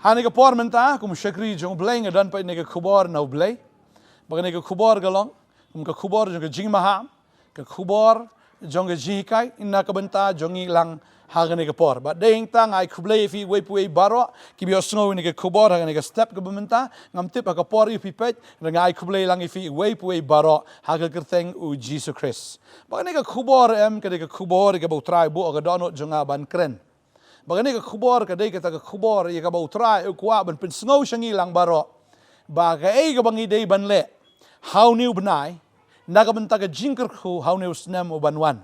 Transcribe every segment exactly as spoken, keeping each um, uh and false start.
Ha kane ka por mynta, kum u shakri jong U Blei nga don pat ïa kane ka khubor na U Blei. Ba kane ka khubor ka long kum ka khubor jong ka jingmaham, ka khubor jong ka jinghikai, na ka bynta jong ngi lang ha kane ka por. Bad dei hangta nga ai khublei ïa phi uwei pa uwei baroh kiba ïohsngew ïa kane ka khubor ha kane ka step kaba mynta. Ngam tip ha ka por ïa phi peit, hynrei nga ai khublei lang ïa phi uwei pa uwei baroh ha ka kyrteng U Jisu Khrist. Ba kane ka khubor em, ka dei ka khubor ïa kaba U Trai u buh ha ka dohnud jong nga ban kren. Ba kane ka khubor ka dei kata ka khubor ïa kaba U Trai u kwah ban pynsngew sha ngi lang baroh. Ba kaei kaba ngi dei ban leh ha une u bnai, na ka bynta ka jingkyrkhu ha une u snem uban wan,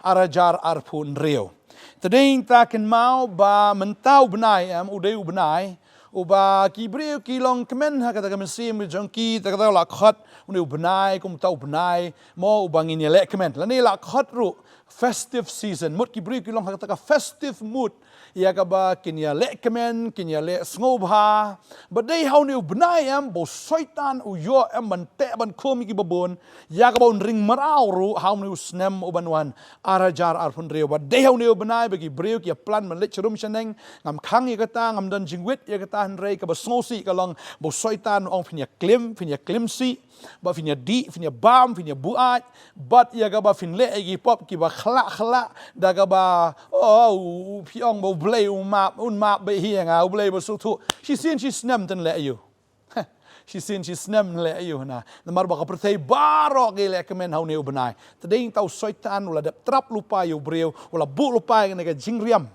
ar hajar arphew hynriew. Te dei hangta kynmaw ba mynta u bnai em, u dei u bnai uba ki briew ki long kmen ha kata ka mynsiem jong ki, kata kata la khot une u bnai kum uta u bnai mo uba ngin ïaleh kmen, lane la khot ruh festive season. Mut ki briew ki long ha kata ka festive mood, ïa kaba kin ïaleh kmen, kin ïaleh sngewbha. Ba dei ha une u bnai em ba u Soitan u ïoh em ban teh ban khum ïa kiba bun, ïa kaba un ring mraw ruh ha une u snem uban wan, ar hajar arphew hynriew. Ba dei ha une u bnai ba ki briew ki ïa plan ban leit sharum shaneng. Ngam khang ïa kata, ngam don jingwit ïa kata, hynrei kaba sngewsih ka long ba u Soitan u ong phin ïa klim, phin ïa klim sih, ba phin ïa dih, phin ïa bam, phin ïa buaid, bad ïa kaba phin leh ïa ki pop kiba khlah khlah, da kaba, oh, u, u, phi ong ba U Blei u map, un map beit hi ïa nga, U Blei ba sngewthuh. Shisien shisnem ten leh aïu? Shisien shisnem leh aïu na? Namar ba ka pyrthei baroh ki leh kmen ha une u bnai. Te dei hangta u Soitan u la dep trap lypa ïa u briew, u la buh lypa ïa kane ka jingriam,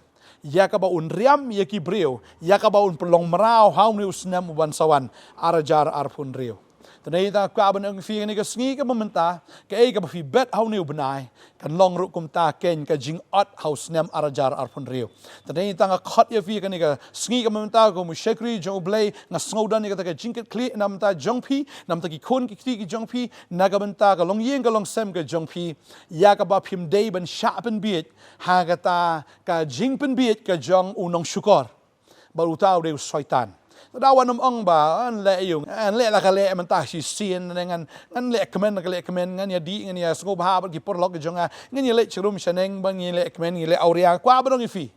ïa kaba un riam ïa ki briew, ïa kaba un pynlong mraw ha une u snem uban sa wan, ar hajar arphew hynriew. Te dei hangta nga kwah ban ong ïa phi kane ka sngi kaba mynta, kaei kaba phi bet ha une u bnai kan long ruh kumta keiñ ka jingot ha u snem ar hajar arphew hynriew. Te dei hangta nga khot ïa phi kane ka sngi kaba mynta kum u shakri jong U Blei, nga sngewdon ïa kata ka jingkitkhlieh na ka bynta jong phi, na ka bynta ki khun ki kti ki jong phi, na ka bynta ka longïing ka longsem ka jong phi, ïa kaba phim dei ban shah pynbiej ha kata ka jingpynbiej ka jong u nongshukor. Bad uta u dei u Soitan. Te da wat nym ong ba, ah, ngan leh aïu, ah, ngan leh la ka leh mynta shisien, ngan, ngan leh kmen la ka leh kmen, ngan ïa dih, ngan ïa sngewbha bad ki paralok ki jong nga, ngan ïa leit sharum shaneng, ba ngan ïa leh kmen, ngan ïa leh awria. Kwah ban ong ïa phi,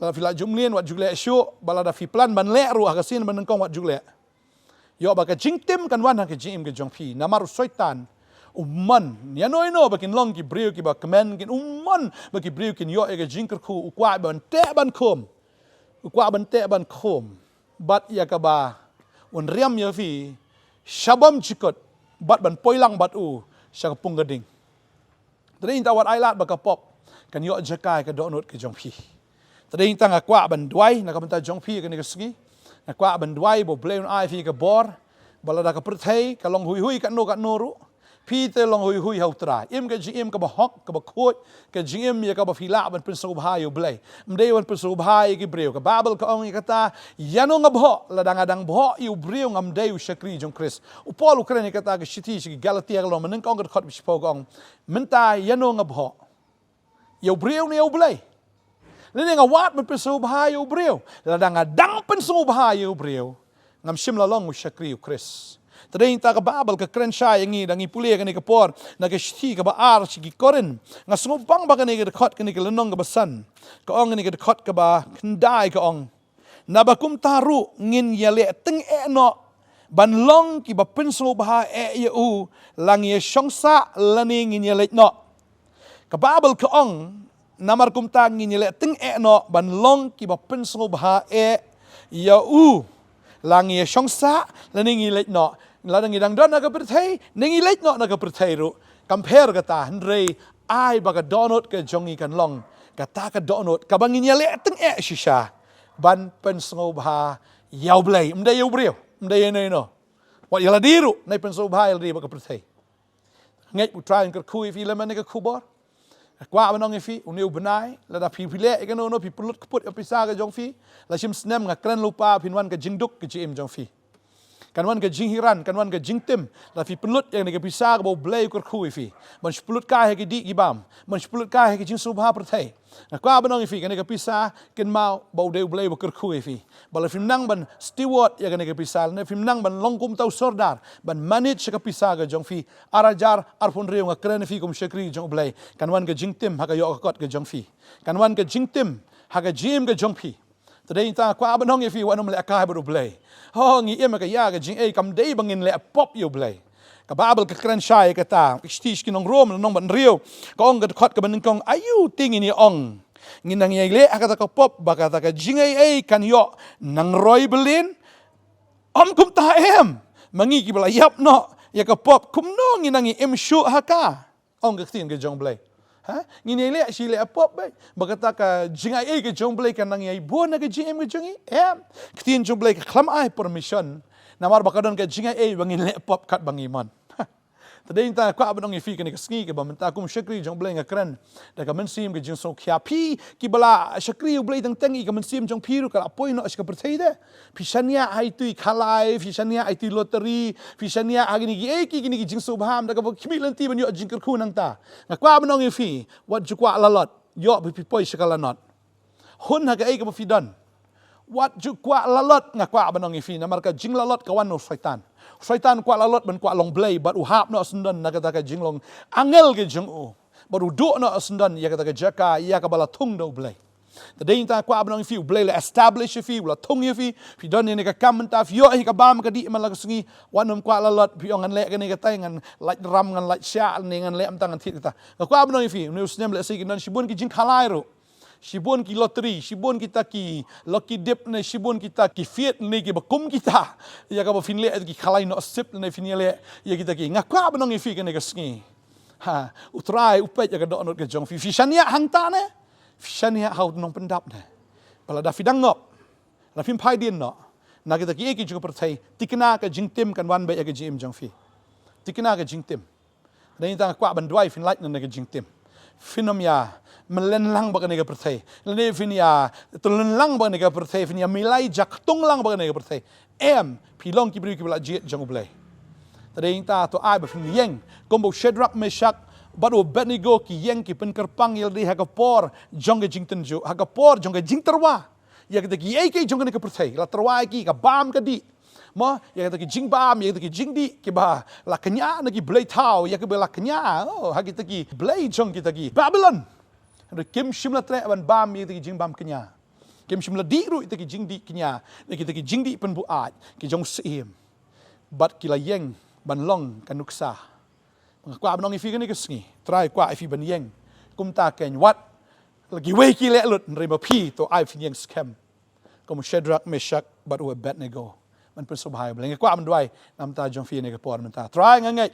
lada phi lah ju mlien wat ju leh shuh, ba lada phi plan ban leh ruh ha ka sien ba nyngkong wat ju leh. Ïoh ba ka jingtim kan wan ha ka jingim ka jong phi. Namar u Soitan u mon ïano ïano ba kin long ki briew kiba kmen, kin, u mon ba ki briew kin ïoh ïa ka jingkyrkhu, u kwah ban teh ban khum. U kwah ban teh ban khum. Bad ïa kaba un riam ïa phi sha bymjukut, bad ban poi lang bad u sha ka pung ka ding. Te dei hangta wat ai lad ba ka pop kan ïoh jaka ïa ka dohnud ka jong phi. Te dei hangta nga kwah ban duwai na ka bynta jong phi kane ka sngi. Nga kwah ban duwai ba U Blei un ai phi ka bor, ba lada ka pyrthei ka long huihui katno katno ruh, phi te long huihui ha U Trai. Im ka jingim kaba hok, kaba khuid, ka jingim ïa kaba phi lah ban pynsngewbha ïa U Blei. Ym dei ban pynsngewbha ïa ki briew. Ka Baibl ka ong ïa kata, ïano nga bhoh, lada nga dang bhoh ïa u briew ngam dei u shakri jong Khrist. U Paul u kren ïa kata ha ka shithi sha ki Galatia ka lynnong ba nyngkong ka dkhot ba shiphew ka ong, mynta ïano nga bhoh, ïa u briew ne ïa U Blei? Lane nga wad ban pynsngewbha ïa u briew? Lada nga dang pynsngewbha ïa u briew, ngam shym la long u shakri u Khrist. Te dei hangta ka Baibl ka kren shai ïa ngi, da ngi pule kane ka por na ka shithi kaba ar sha ki Korinth. Nga sngewbang ba kane ka dkhot, kane ka lynnong kaba san, ka ong, kane ka dkhot kaba khyndai ka ong, naba kumta ruh ngin ïaleh tyngeh noh ban long kiba pynsngewbha eh ïa u, la ngi ïashong sah lane ngin ïaleit noh. Ka Baibl ka ong, namar kumta ngin ïaleh tyngeh noh ban long kiba pynsngewbha eh ïa u, la ngi ïashong sah lane ngi leit noh. Lada ngi dang don na ka pyrthei ne ngi leit noh na ka pyrthei ruh kam pher kata, hynrei ai ba ka dohnud ka jong ngi kan long kata ka dohnud kaba ngin ïaleh tyngeh shisha ban pynsngewbha ïa U Blei, ym dei ïa u briew, ym dei ïa ino ino. Wat ïa lade ruh, nai pynsngewbha ïa lade bad ka pyrthei. Ngeit U Trai un kyrkhu ïa phi lem bad kane ka khubor. Nga kwah ban ong ïa phi, une u bnai, lada phi, phi leh ïa kano kano, phi pynlut kput ïa ka pisa ka jong phi, la shim snem nga kren lypa, phin wan ka jingduk ka jingim jong phi. Kan wan ka jinghiran, kan wan ka jingtim, lada phi pynlut ïa kane ka pisa kaba U Blei u kyrkhu ïa phi ban shu pynlut kai ha ki dih ki bam, ban shu pynlut kai ha ka jingsngewbha pyrthei. Nga kwah ban ong ïa phi, kane ka pisa, kynmaw ba u dei U Blei uba kyrkhu ïa phi. Ba lada phim nang ban steward ïa kane ka pisa, lane phim nang ban long kum uta u sordar ban manage ïa ka pisa ka jong phi, ar hajar arphew hynriew nga kren ïa phi kum shakri jong U Blei, kan wan ka jingtim ha ka ïoh ka kot ka jong phi. Kan wan ka jingtim ha ka jingim ka jong phi. Te dei nangta kwah ban ong ïa phi, wat nym leh kai bad U Blei. Ho, ngi im ka ïa ka jingaiei, kam dei ba ngin leh pop ïa U Blei. Ka Baibl ka kren shai kata, ka shithi sha ki nong Rom, lynnong ba hynriew, ka ong ka dkhot kaba nyngkong, aïu te ngin ïa ong, ngin nang ïai leh ha kata ka pop ba kata ka jingaiei kan ïoh nang roi byllien? Ym kumta em. Ma ngi kiba la ïap noh ïa ka pop, kumno ngin nang ïa im shuh ha ka? Ong ka ktien ka jong U Blei. Ha? Ngin ïai leh shi leh pop beit ba kata ka jingaiei ka jong U Blei kan nang ïai bun ha ka jingim ka jong ngi? Em. Ka ktien jong U Blei ka khlem ai permission. Namar ba ka don ka jingaiei ba ngin leh pop katba ngi mon. Te dei nangta kwah ban ong ïa phi kane ka sngi kaba mynta kum shakri jong U Blei nga kren da ka mynsiem ka jingsngewkhia. Phi kiba la shakri U Blei teng teng, ïa ka mynsiem jong phi ruh ka la poi noh sha ka pyrthei de. Phi shaniah ha itu i khalai, phi shaniah ha itu i lottery, phi shaniah ha kine kiei ki, kine ki jingsngewbha da kaba khmih lynti ban ïoh jingkyrkhu nangta. Nga kwah ban ong ïa phi, wat ju kwah lalot, ïoh ba phi poi sha ka lanot. Hun ha kaei kaba phi don. Wat ju kwah lalot, nga kwah ban ong ïa phi, namar ka jinglalot ka wan na u Soitan. U Soitan u kwah lalot ban kwah long blei, bad u hap noh syndon na kata ka jinglong angel ka jong u. Bad u duh noh syndon ïa kata ka jaka ïa kaba la thung da U Blei. Te dei nangta kwah ban ong ïa phi, U Blei u la establish ïa phi, u la thung ïa phi, phi don ïa kane ka kam mynta, phi ïoh ïa ka bam ka dih man la ka sngi, wat nym kwah lalot, phi ong ngan leh kane katai, ngan lait ram, ngan lait shah, ne ngan leh mynta, ngan thied kata. Nga kwah ban ong ïa phi, une u snem lehse kin don shibun ki jingkhalai ruh. Shibun ki lottery, shibun kita ki lucky dip ne shibun kita ki fiat ne kiba kum kita. Ïa kaba phin leh ki khalai noh sip ne phin ïa leh ïa kita ki. Nga kwah ban ong ïa phi kane ka sngi. Ha, U Trai u peit ïa ka dohnud ka jong phi. Phi shaniah hangta ne? Phi shaniah ha u nongpyndap ne? Ba lada phi dang ngop, lada phim phai dien noh na kita kiei ki jong ka pyrthei, thikna ka jingtim kan wan beit ïa ka jingim jong phi. Thikna ka jingtim. Dei nangta nga kwah ban duwai phin lait na kane ka jingtim. Phin ym ïa mlien lang bad kane ka pyrthei. Lane phin ïa tylli lang bad kane ka pyrthei, phin ïa milai jaktung lang bad kane ka pyrthei. Em, phi long ki briew kiba la jied jong U Blei. Te dei nangta to ai ba phin ïeng kumba u Shadrak, Meshak bad u Abednego ki ïeng, ki pynkyrpang ïa lade ha ka por jong ka jingtynjuh, ha ka por jong ka jingtyrwa ïa kita kiei kiei jong kane ka pyrthei. La tyrwa ïa ki ka bam ka dih. Mo, ïa kita ki jingbam, ïa kita ki jingdih kiba la kñia na ki blei thaw, ïa kiba la kñia, oh, ha kita ki blei jong kita ki Babilon. Hynrei kim shym la treh ban bam ïa kita ki jingbam kñia. Kim shym la dih ruh ïa kita ki jingdih kñia, ïa kita ki jingdih pynbuaid ki jong u syiem. Bad ki la ïeng ban long ka nuksa. Nga kwah ban ong ïa phi kane ka sngi, Trai u kwah ïa phi ban ïeng kumta, kein wat la kiwei ki leh lut, hynrei ma phi to ai phin ïeng skhem kum u Shadrak, Meshak bad u Abednego ban pynsngewbha ïa U Blei. Nga kwah ban duwai na ka bynta jong phi ha kane ka por mynta. Trai, nga ngeit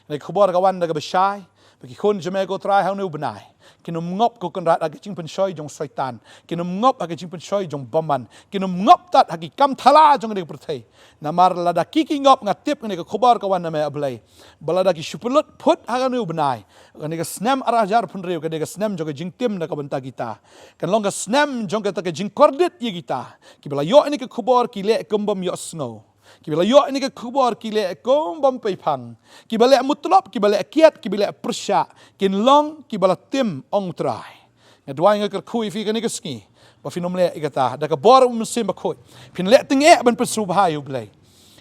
kane ka khubor ka wan da kaba shai, ba ki khun jong me, ko Trai, ha une u bnai kin ym ngop, ko Kynrad, ha ka jingpynshoi jong u Soitan. Kin ym ngop ha ka jingpynshoi jong u bymman. Kin ym ngop tat ha ki kam thala jong kane ka pyrthei. Namar lada ki ki ngop, nga tip kane ka khubor ka wan na me, A Blei, ba lada ki shu pynlut phut ha kane u bnai, kane ka snem ar hajar phew hynriew, kane ka snem jong ka jingtim na ka bynta kita, kan long ka snem jong kata ka jingkordit ïa kita. Kiba la ïoh ïa kane ka khubor ki leh kum bym ïohsngew. Kiba la ïoh ïa kane ka khubor ki leh kum bym peiphang. Kiba leh mutlop, kiba leh kiad, kiba leh pyrshah, kin long kiba la tim, ong Trai. Nga duwai, nga kyrkhu ïa phi kane ka sngi ba phin ym leh ïa kata. Da ka bor u Mynsiem Bakhuid phin leh tyngeh ban pynsngewbha ïa U Blei.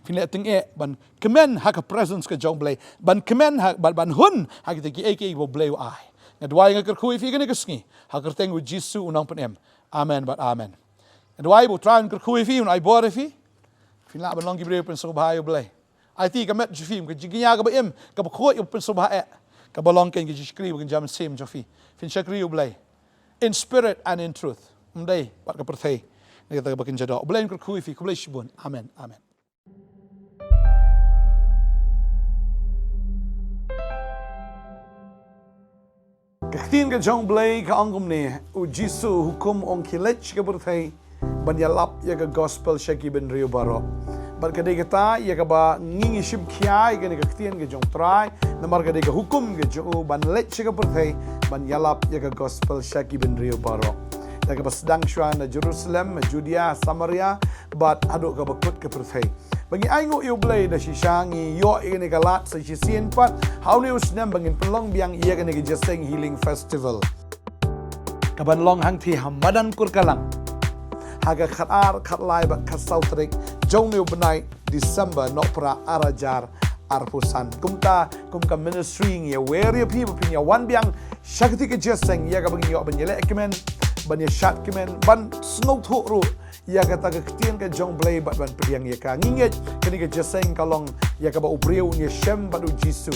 Phin leh tyngeh ban kmen ha ka presence ka jong U Blei, ban kmen ha, ban, ban hun ha kita kiei kiei ba U Blei u ai. Nga duwai, nga kyrkhu ïa phi kane ka sngi ha ka kyrteng U Jisu U Nongpynim. Amen bad amen. Nga duwai ba U Trai un kyrkhu ïa phi, un ai bor ïa phi, phin lah ban long ki briew pynsngewbha ïa U Blei. Aiti ka met jong phi, ka jingkñia kaba im, kaba khuid, kaba pynsngewbha eh, kaba long kein ka jingshakri bad ka jingïaid mynsiem jong phi. Phin shakri U Blei in spirit and in truth. Ym dei pat ka pyrthei ne kata kaba kynja doh. U Blei un kyrkhu ïa phi. Khublei shibun. Amen. Amen. Ka ktien ka jong U Blei ka ong kumne, U Jisu u hukum, ong, khie leit sha ka pyrthei ban ïalap ïa ka gospel sha ki bynriew baroh. Bad ka dei kata ïa kaba ngi, ngi shim khia ïa kane ka ktien ka jong U Trai, namar ka dei ka hukum ka jong u ban leit sha ka pyrthei ban ïalap ïa ka gospel sha ki bynriew baroh. Da kaba sdang shuwa na Jerusalem, Judea, Samaria, bad haduh kaba kut ka pyrthei. Ba ngi ainguh ïa U Blei, da shisha ngi ïoh ïa kane ka lad sa shisien pat ha une u snem ba ngin pynlong biang ïa kane ka Jingïaseng Healing Festival, kaban long hangtei ha madan Kurkalang ha ka khatar, khatlai bad khatsaw tarik jong une u bnai December, Nohprah, ar hajar arphew san. Kumta kum ka ministry ngi ïawer ïa phi ba phin ïawan biang sha katei ka jingïaseng ïa kaba ngin ïoh ban ïalehkmen, ban ïashadkmen, ban sngewthuh ruh ïa kata ka ktien ka jong U Blei bad ban pdiang ïa ka. Ngi ngeit kane ka jingïaseng ka long ïa kaba u briew un ïashem bad U Jisu,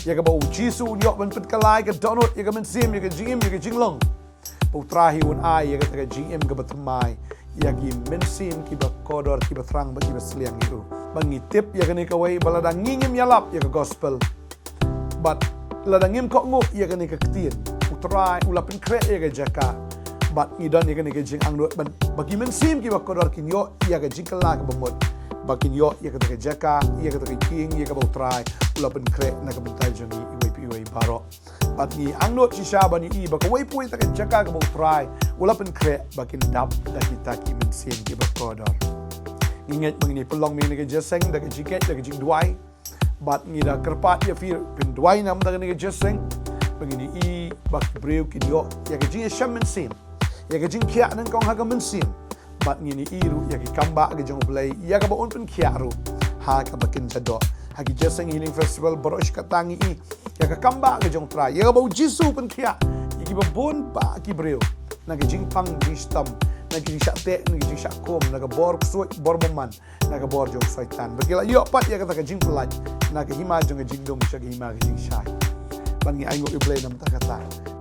ïa kaba U Jisu un ïoh ban pynkylla ïa ka dohnud, ïa ka mynsiem, ïa ka jingim, ïa ka jinglong. Ba U Trai hi un ai ïa kata ka jingim kaba thymmai ïa ki mynsiem kiba kordor, kiba thrang bad kiba sliang ïa u. Ba ngi tip ïa kane kawei, ba lada ngi ngim ïalap ïa ka gospel bad lada ngim kohnguh ïa kane ka ktien, U Trai u la pynkhreh ïa ka jaka. Bad ngi don ïa kane ka jingangnud ban, ba ki mynsiem kiba kordor kin ïoh ïa ka jingkylla kaba mut, ba kin ïoh ïa kata ka jaka, ïa kata ka ïing, ïa kaba U Trai u la pynkhreh na ka bynta jong ngi iwei pa iwei baroh. Bad ngi angnud shisha ban ïohi ba kawei pa kawei ta ka jaka kaba U Trai u la pynkhreh, ba kin dap da kita ki mynsiem kiba kordor. Ngi ngeit ba ngin ïa pynlong ïa kane ka jingïaseng da ka jingkit, da ka jingduwai. Bad ngi da kyrpad ïa phi, pynduwai namar kane ka jingïaseng, ba ngin ïohi ba ki briew kin ïoh ïa ka jingïashem mynsiem, ïa ka jingkhiah nyngkong ha ka mynsiem. Bad ngin ïohi ruh ïa ki kambah ka jong U Blei, ïa kaba un pynkhiah ruh ha kaba kin jadoh. Ha ki jingïaseng Healing Festival baroh shi katta ngi ïohi ïa ka kambah ka jong U Trai, ïa kaba U Jisu u pynkhiah ïa kiba bun bah ki briew na ka jingpang jingshitom, na ka jingshah teh, na ka jingshah kum, na ka bor ksuid, bor bymman, na ka bor jong Soitan. Ba ki la ïoh pat ïa kata ka jingpyllait na ka hima jong ka jingdum sha ka hima ka jingshai. Bad ngi ainguh ïa U Blei namar kata.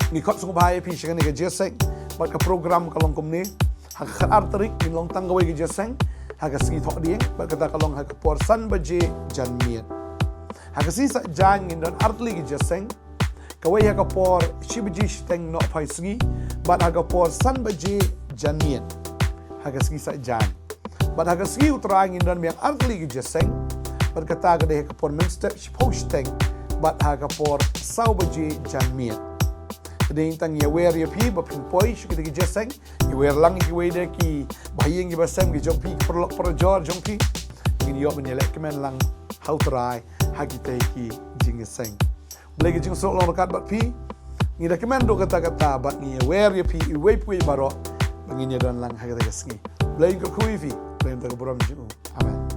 Ngi khot sngewbha ïa phi sha kane ka jingïaseng. Bad ka program ka long kumne: ha ka khatar tarik ngin long tang kawei ka jingïaseng ha ka sngi Thohdieng, bad kata ka long ha ka por san baje janmiet. Ha ka sngi Saitjaiñ ngin don artylli ka jingïaseng, kawei ha ka por shi baje shiteng nohphai sngi, bad ha ka por san baje janmiet ha ka sngi Saitjaiñ. Bad ha ka sngi U Trai ngin don biang artylli ka jingïaseng, bad kata ka dei ha ka por mynstep shiphew shiteng, bad ha ka por saw baje janmiet. Te dei tang ïawer ïa phi ba phin poi sha kita ki jingïaseng. Ïawer lang ïa kiwei de ki bahaïing kiba sem ki jong phi, ki paralok parajor jong phi. Ngin ïoh ban ïaleh kmen lang ha U Trai ha kita ki jingïaseng. Blei ka jingsuk long ryngkat bad phi. Ngi da kmen ruh katta katta bad ngi ïawer ïa phi iwei pa iwei baroh ba ngin ïadon lang ha kata ka sngi. Blei un kyrkhu ïa phi. Blei un da ka burom jong u. Amen.